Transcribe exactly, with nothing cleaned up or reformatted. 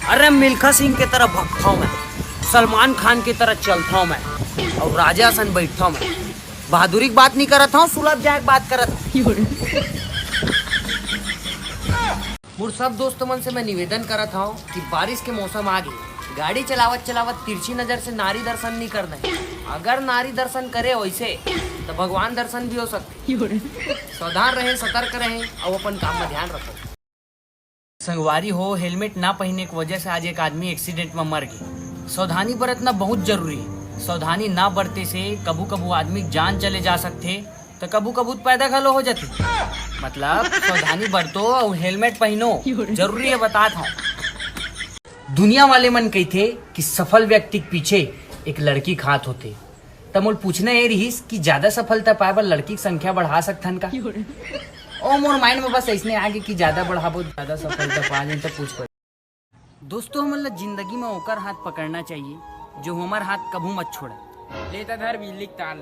अरे मिल्खा सिंह के तरह भगथव मैं, सलमान खान के तरह चलथव मैं, अउ राजा असन बइठथव मैं। बहादुरी के बात नहीं करत हव, सुलभ जाए के बात करत हव। मोर सब दोस्त मन से मैं निवेदन करत हव कि बारिश के मौसम आ गे, गाड़ी चलावत चलावत तिरछी नजर से नारी दर्शन नहीं करना है। अगर नारी दर्शन करे वैसे, तो भगवान दर्शन भी हो सकते। सावधान रहें, सतर्क रहें अउ अपन काम में ध्यान रखो। संगवारी हो, हेलमेट ना पहिने के वजह से आज एक आदमी एक्सीडेंट में मर गे। सावधानी बरतना बहुत जरूरी है। सावधानी ना बरते से कभू कभू आदमी के जान चले जा सकथे, तो कभू कभू पैदा घलो हो जाथे। मतलब सावधानी बरतो अउ हेलमेट पहिनो, जरूरी है, बतात हव। दुनिया वाले मन कहिथे कि सफल व्यक्ति के पीछे एक लड़की के हाथ होथे। त मोर पूछना ये रिहिस कि ज्यादा सफलता पाए बर लड़की के संख्या बढ़ा सकथन का? ओ मोर माइंड में बस ऐसने आगे कि ज्यादा बढ़ाबो, ज्यादा सफलता पा लें, त पूछ पड़े। दोस्तों, हमन ला जिंदगी में ओकर हाथ पकड़ना चाहिए, जो हमर हाथ कभू मत छोड़े। ले त धर बिजली के तार ल।